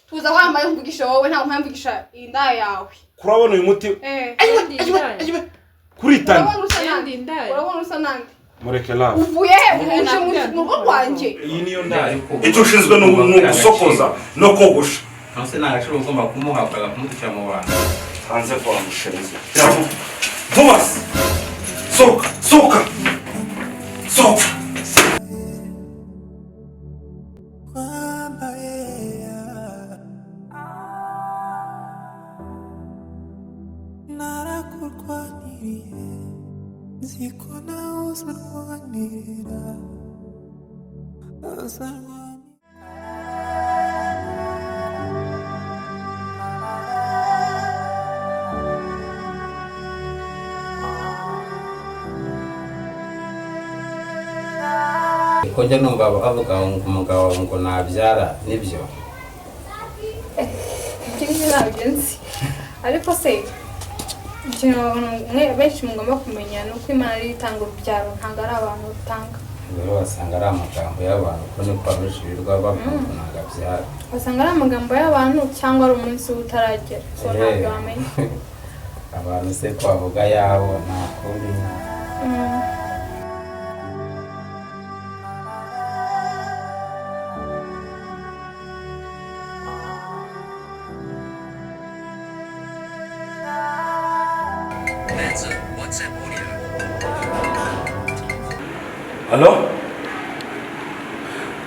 Tuza wambaye mvugisha wowe, ntabwo mpaye mvugisha inda yawe. Kurabona uyu muti? Eh. Ayiwe, ayiwe, ayiwe, kuritana. Urabona usa nande? Ndi indaya. Urabona usa nande? Mureke love. Uvuye he? Uje mu rugo rwanjye? Iyi niyo ndaya. Icyo ushinzwe ni ugusokoza no kogosha. Nonese nta gaciro ugomba kumuha ukaza kumutukira mu bantu? Hanze vuba, mushenzi! Vuba se! Sohoka, sohoka, sohoka! Wambaye narakurwaniriye, nzi ko nawe uzarwanirira, uzarwanirira. Ko njya numva bavuga ngo umugabo ngo nabyara, nibyo? Ibyo ngibyo ntabyo nzi, ariko se ikintu abantu benshi mugomba kumenya ni uko Imana ariyo itanga urubyaro, ntabwo ari abantu rutanga. Rero wasanga ari amagambo y'abantu, ko niko abenshi birirwa bavuga ngo ntabwo abyara. Wasanga ari amagambo y'abantu cyangwa ari umunsi we utaragera, so ntabwo wamenya. Abantu se ko bavuga yabo, nta kundi. Halo,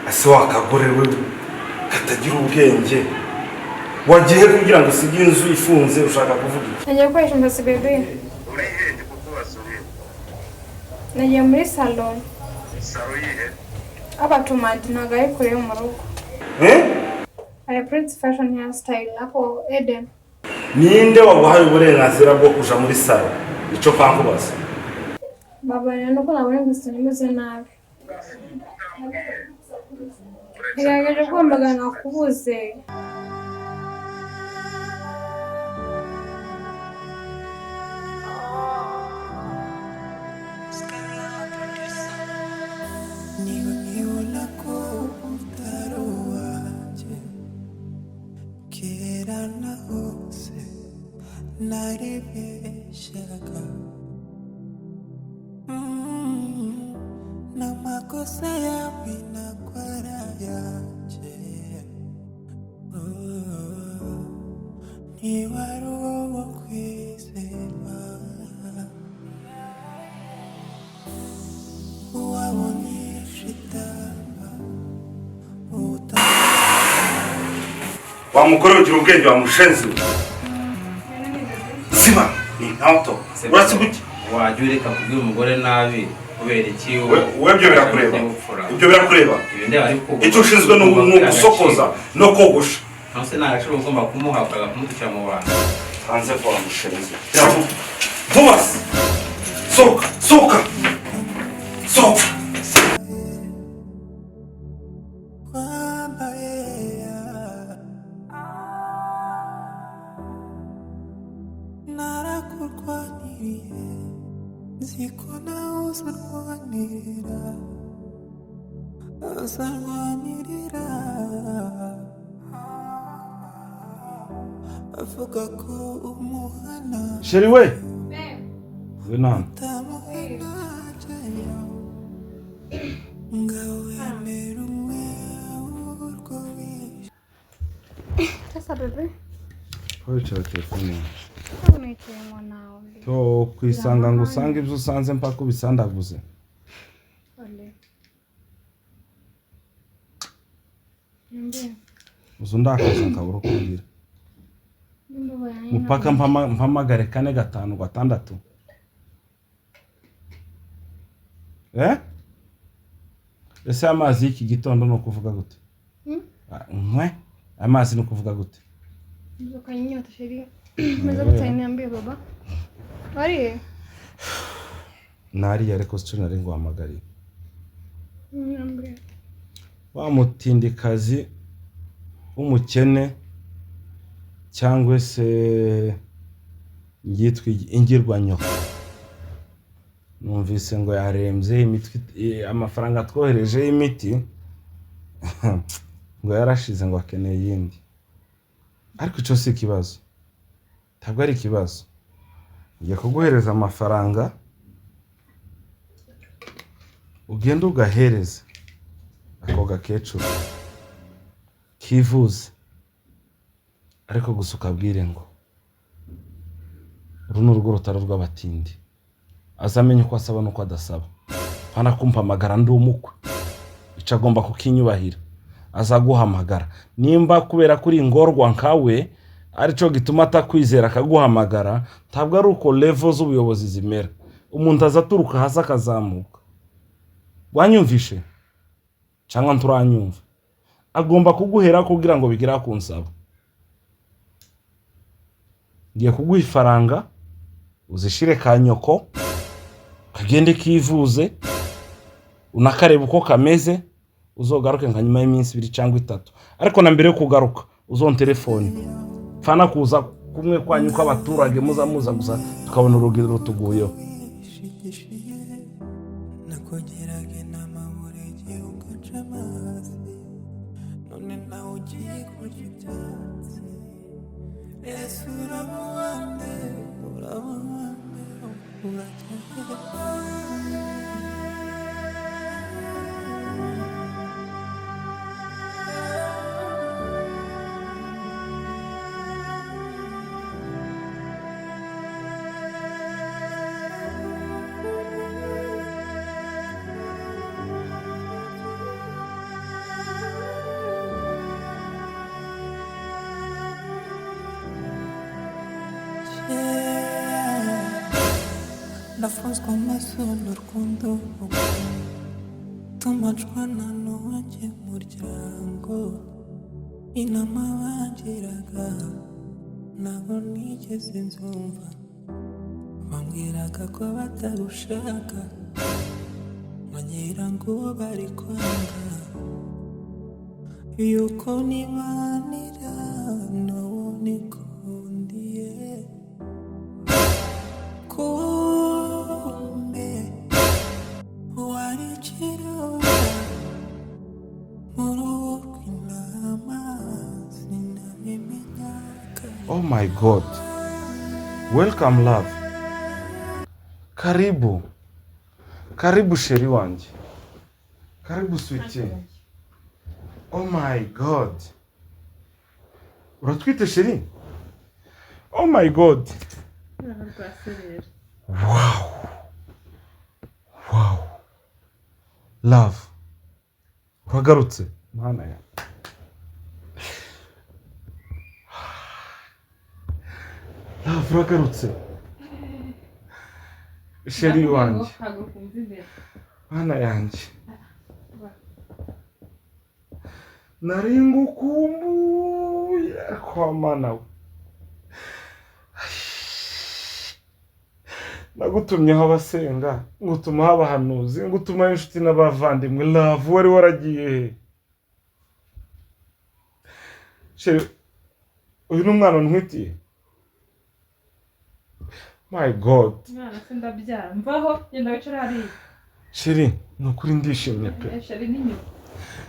ese wa kagore we katagira ubwenge, wagiye kugira ngo usige inzu ifunze, ushaka kuvuga iki? Nagiye gukoresha imisatsi, bébé. Nagiye muri salon. Abatumadi, ntabwo ari kure yo mu rugo. Eh? Ari Prince Fashion Hair Style hapo Eden. Ninde waguhaye uburenganzira bwo kuja muri salon? Ico kankubaza. Babarira, nuko nabonye gusa nimeze nabi. Nagerageje guhamagara nakubuze. Niba nkibona ko utari uwanjye, kera na hose naribeshyaga. N'amakosa yawe nakwara yanjye. Oh, niba ari uwo kwizerwa, wabonye shitamba uta Wa mugore ugira ubwenge, wa mushenzi we. Ziba ni nkato, urasiga uki? Wajya ureka kubwira umugore nabi, kubera iki? We ibyo birakureba? Ibyo birakureba? Ibyo ndeba, ariko Icyo ushinzwe ni ugusokoza no kogosha. Nonese nta gaciro ugomba kumuha ukaza kumutukira mu bantu? Hanze vuba, mushenzi! Vuba se! Sohoka, sohoka, sohoka! Wambaye narakurwaniriye, nzi ko nawe uzarwanirira, uzarwanirira. Avuga ko umuhana Chéri we, ngwino hano. utamuhana jayo ngaho wemera umwe urwo wishe. Sasa bébé, Wicara telefone yawe. ndabona yicayemo nawe. To kwisanga ngo usange ibyo usanze mpaka ubisandaguze. Ole. Niambie. Uzu ndakaza nkabura uko ngira. Nimba Mupaka mpamagare kane, gatanu, gatandatu, eh? Ese amazi y'iki gitondo ni ukuvuga gute? Hmm? Ah, nkwe amazi ni ukuvuga gute? Mbyukanye inyota, chéri. Meze gute? Niambie baba. Wariye? Nariye, ariko sico nari nguhamagariye. Niambie. Wa mutindikazi w'umukene, cyangwa se yitwa ingirwanyoko, numvise ngo yarembye imitwe, amafaranga twohereje y'imiti ngo yarashize, ngo akeneye iyindi. Ariko icyo si ikibazo, ntabwo ari ikibazo. Ngiye kuguhereza amafaranga, ugende ugahereze ako gakecuru kivuze, ariko gusa ukabwire ngo uru ni urugo rutari urw'abatindi, azamenye uko asaba n'uko adasaba. Hano kumpamagara ndi umukwe, icyo agomba kukinyubahira. Azaguhamagara nimba kubera ko uri ingorwa nkawe aricyo gituma atakwizera akaguhamagara. Ntabwo ari uko level z'ubuyobozi zimera, umuntu aza aturuka hasi akazamuka. Wanyumvishe cyangwa nturanyumva? Agomba kuguhera kugira ngo bigere aho kunsaba. Ngiye kuguha ifaranga, uzishire ka nyoko, kagende kivuze, unakareba uko kameze, uzogaruke nka nyuma y'iminsi 2 cyangwa 3. Ariko na mbere yo kugaruka uzontelefone. Pfana kuza kumwe kwanyu kw'abaturage, muza muza gusa tukabona urugero rutuguyeho. Wishigishiye nakugiraga inama buri gihe ugaca amazi, none nawe ugiye kurya ibyatsi. Ese uraba uwande, uraba uwande, urajya he? Yeah. Nafunzwe amaso n'urukundo tuma nshwana n'uwanjye muryango. Inama bangiraga ntabwo nigeze nzumva, bambwiraga ko batagushaka, nkagira ngo bari kwanga yuko nibanira n'uwo nikundiye. Kumbe wari ikirura mu ruhu rw'intama, sinabimenya kare. Oh my God, welcome love, karibu, karibu chérie wanjye, karibu sweetie. Oh my God, uratwite chérie? Oh my God, wow, wow, love, uragarutse mana ya love, uragarutse chérie wanjye. Haguruka umve imbere. Mana yanjye, nari ngukumbuye kwa mana we. Nagutumyeho abasenga, ngutumaho abahanuzi, ngutumaho inshuti n'abavandimwe. Love, wari waragiye he? Chérie, uyu ni umwana untwitiye? My God. Mwana se ndabyara, mvaho, genda wicare hariya. Chérie, ni ukuri ndishimye pe. Chérie n'inyuma.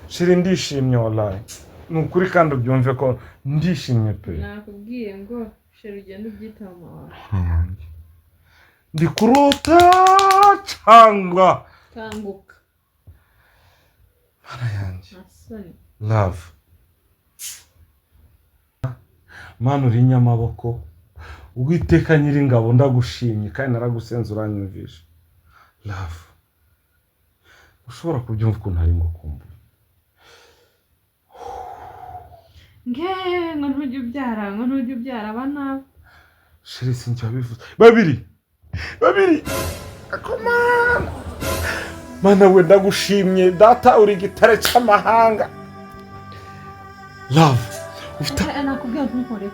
Chérie, ndishimye wallahi, ni ukuri, kandi ubyumve ko ndishimye pe. Nakubwiye ngo chérie ugende ubyite mama wawe. Ndi kurota cyangwa? Kanguka. Mana yanjye. Nta soni. Love, mana uri inyamaboko, Uwiteka Nyiringabo, ndagushimye kandi naragusenze uranyumvisha. Love, ushobora kubyumva ukuntu ari ngukumbuye? Nge ngo ntujye ubyara, ngo ntujye ubyara aba nabi. Chérie, sinjye wabivuze. Babiri, babiri ako mana, mana we, ndagushimye data, uri igitare cy'amahanga. Love, ufite Nakubwiye ngo ntukore.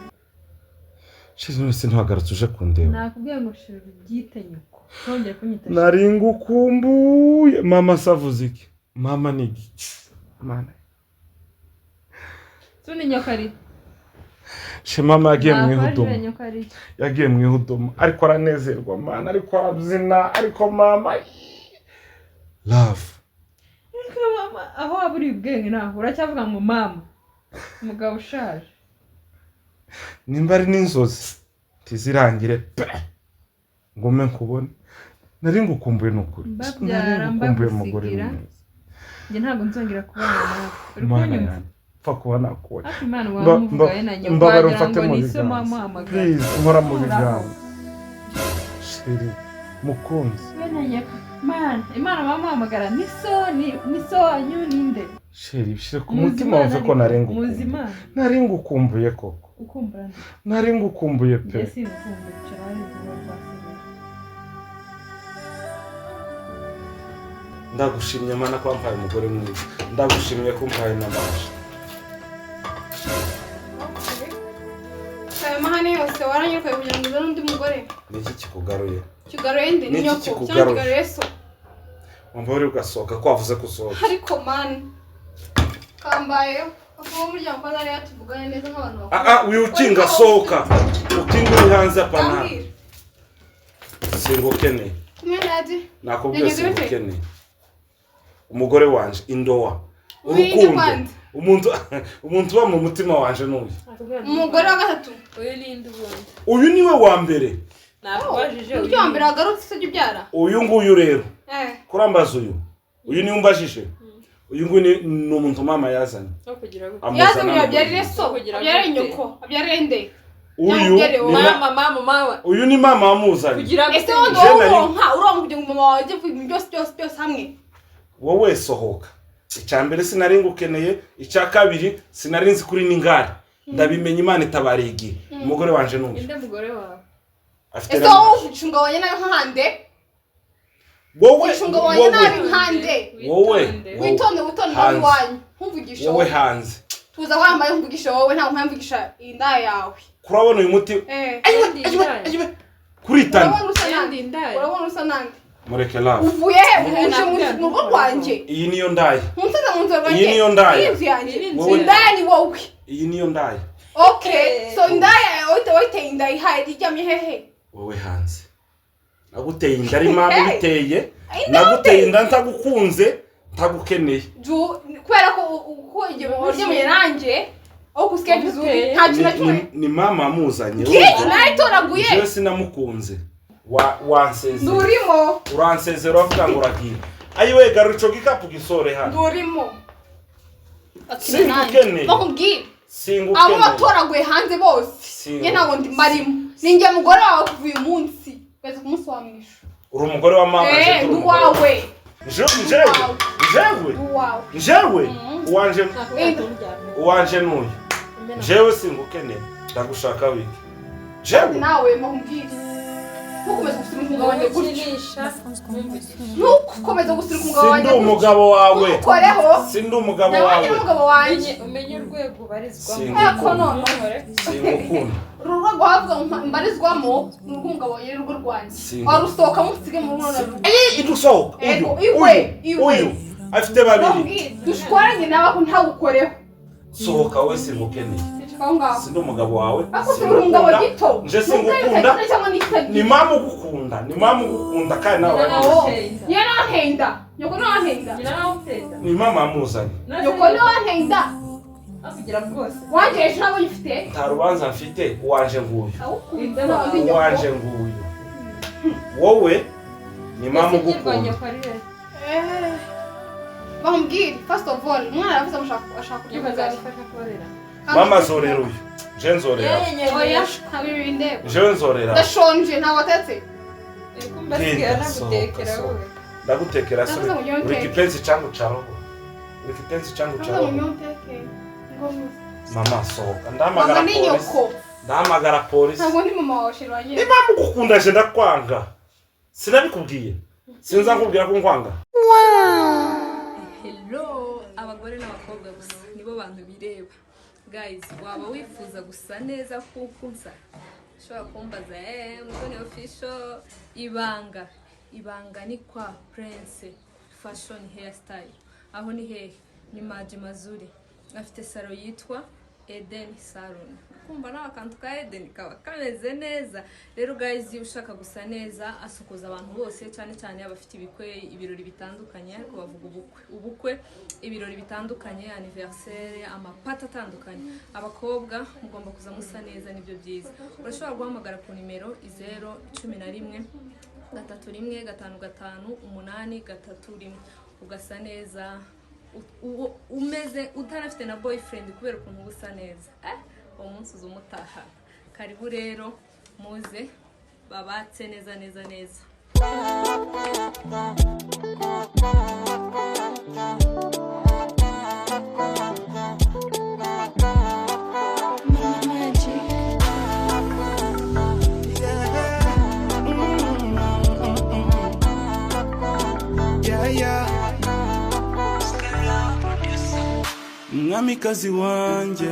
Chérie, none se ntiwagarutse uje kundeba? Nakubwiye ngo chérie ubyite nyoko, ntongere kunyita chérie. Nari ngukumbuye. Mama se avuze iki? Mama ni igiki mana? Sundi nyoko ari She mama yagiye mu Nakwaje ihudumu. Nyoko ari. Yagiye mu ihudumu, ariko aranezerwa mana, ariko arabyina, ariko mama, love. Ariko mama, aho waba uri ubwenge naho uracyavuga ngo mama, umugabo ushaje. Nimba ari n'inzozi ntizirangire pe, ngume nkubone. Nari ngukumbuye ni ukuri. Mbabyara, Nari ngukumbuye mugore mbagusigira. mwiza. Njye ntabwo nzongera kubana nawe, uri Mana kunyumva? yanjye, pfa kuba nakubonye. Hafi Imana wamuvugaye na nyoko, Mbabara wagira umfate ngo mu ni so biganza. muhamuhamagara. Please, nkora mu biganza, chérie, mukunzi. Bene nyoko, Imana, Imana bamuhamagara ni so, ni so wanyu ninde? Chérie, bishyire ku Muzi mutima Imana wumve ko ariko, nari muzi ngukumbuye. Imana. Nari ngukumbuye koko. Ukumbura nde? Nari ngukumbuye pe. Njye singukumbuye, icara hariya uvuga rwasubira. Ndagushimye Mana ko wampaye umugore mwiza, ndagushimye ko umpaye n'amasha. Ayo mahane yose waranyirukaye kugira ngo uzane undi mugore? Niki kikugaruye? Kigaruye nde? Ni Niki nyoko cyangwa kikugaruye? kigaruye so? Wumva uri ugasohoka ko wavuze ko usohoka. Ariko mani kambaye papa w'umuryango ko azariya tuvugane neza nk'abantu bakuru. Ah ah, uyu ukinga, sohoka, ukinga uri hanze, apana. Ambwira. Singukeneye. Kumwe nadi. Nakubwiye. Yagize bite? Singukeneye, umugore wanje, indowa, Wirinde urukundo. kwanza. Umuntu uba mu mutima wanje n'uyu. Umugore wa gatatu. Uyu ninde ubundi? Uyu niwe wa mbere. Nakubajije. Uburyo wa mbere wagarutse se ujya ubyara? Uyu nguyu rero, Eh. kurambaza uyu, uyu niwe umbajije, uyu nguyu ni umuntu mama yazanye. No kugira gute? Amuzana Yazanye mu abyarire buriri. so, Kugira abyarire gute? nyoko, abyarire nde? Uyu Nyamubyeyi ni wowe. Mama, mama, mama. Uyu ni mama wamuzanye. Kugira Ese wowe Je nari- uronka uronka kugira ngo mama wawe ajye kuvuga ibintu byose byose byose hamwe? Wowe sohoka. Icya mbere sinari ngukeneye, icya kabiri sinari nzi kuri n'ingare, ndabimenya Imana itabariye igihe. Umugore wanje n'uyu. Inde mugore wawe? Afite Ese na wowe ucunga wanjye nabi nkahande? Wowe Ucunga wanjye nabi wowe nkande? Wowe. Witonde. Witonde, witonde nabi. Hanze. Iwanyu ntumvugishe. Wowe Wowe hanze. tuza wambaye nkumvugisha wowe, ntabwo nkamvugisha inda yawe. Kurabona uyu muti? Eh. Ayiwe, ayiwe, ayiwe, kuritana. Urabona usa nande? Indi ndaya. Urabona usa nande? Mureke love. Uvuye he? Wowe Uje mu rugo rwanjye? Iyi niyo ndaya. Munsize mu nzu rwanjye. Iyi niyo ndaya. Iyi nzu yanjye. Iyi ni inzu Wowe- Indaya ni wowe. Iyi niyo ndaya. Okay, so indaya wayiteye inda ihaye iryamye hehe? Wowe hanze. Naguteye inda ari mama Hey. ubiteye. Inda Naguteye inda ntagukunze, ntagukeneye. Ju kubera ko uko igihe waryamye nanjye aho kusikia vizuri Wamuteye. nta kintu na Ni- kimwe. Ni mama wamuzanye. Ngiki nayitoraguye. Jewe sinamukunze. Wansezera. Ndurimo. Uransezera, uravuga ngo uragiye. Ayiwe, garura ico gikapu gisore hano. Ndurimo. Singukeneye. Bakubwira abo Singukeneye. watoraguye hanze bose. Singu- Njye ntabwo ndi mbarimo, ni njye mugore wawe kuva uyu munsi kugeza ku munsi wa mwisho. Uri umugore wa mama, je Eh, turi ndi umugore wa- uwawe. Jewe, jewe, Ndi uwawe. jewe, uwanje, Nakubwira turyame. uwanje n'uyu. Jewe singukeneye, ndagushaka wiki jewe. Nawe makubwira, ntukomeze gusunika umugabo wanjye gutyo. Ukinisha. Ntukomeze gusunika umugabo Sindi wanjye gutyo. umugabo wawe. Ntukoreho. Sindi umugabo Nawe wawe. n'umugabo wanjye. Umenye urwego ubarizwamo. Singu- Eko none. Singukunda. Uru rwego havuga ngo mbarizwamo ni urw'umugabo wanjye, n'urugo rwanjye. Singu- Warusohokamo usige mu rugo narwo. Idusohoka. Ego, Uyu, iwe, uyu, iwe. uyu afite babiri. Dushwaranye nawe ko ntagukoreho. Sohoka we, singukeneye. Aho ngaho. Sindi umugabo wawe. Ariko si uri umugabo Singukunda. gito. Nje singukunda. Cyangwa n'ikitagira. Ni mama ugukunda, ni mama ugukunda kandi nawe urabizi. Niyo nankenda nyoko nankenda. Ni mama wamuzanye. Nyoko nankenda. Kugira bwose. Wangejeje ntabwo uyifite. Nta rubanza mfite, uwanje nguyu. Awukunda ntabwo ndi Uwanje nyoko. nguyu. Wowe ni mama ugukunda. Eh, bamubwire, first of all umwana aravuze ngo ashaka kurya ubugari. Mama azorera uyu, nje nzorera. Oya, ntabwo ibi bindeba. Njewe nzorera. Ndashonje, ntabwo watetse. Genda, sohoka, sohoka. Ndagutekera se? Ndavuze ngo Uri unyoteke. kipenzi changu cha roho, uri kipenzi changu cha Ndavuze ngo roho. unyoteke. Ngombwa. Mama, sohoka, ndahamagara Mama ni polisi. nyoko. Ndahamagara polisi. Ntabwo ndi mama wawe, chéri wanjye. Ni mama ugukunda, je ndakwanga. Sinabikubwiye, sinza nkubwira ko nkwanga. Hello, abagore n'abakobwa gusa nibo bantu bireba. Guys, waba wifuza gusa neza kuko nsa, ushobora kumbaza Mutoni Official, ibanga ibanga ni kwa Prince Fashion Hairstyle. Aho ni hehe? Ni Maji Mazuri, afite salon yitwa Eden Salon. Kumva nawe akantu ka Eden kaba kameze neza. Rero guys, ushaka gusa neza, asukuza abantu bose, cyane cyane abafite ibikwe, ibirori bitandukanye, ariko bavuga ubukwe, ubukwe, ibirori bitandukanye, anniversaire, amapata atandukanye. Abakobwa mugomba kuza musa neza, nibyo byiza. Urashobora guhamagara ku nimero 011 31 55 831, ugasa neza, umeze utanafite na boyfriend kubera ukuntu uba usa neza. Uwo munsi uza umutahana. Karibu rero, muze babatse neza neza neza. Yeah. Mwamikazi wanjye.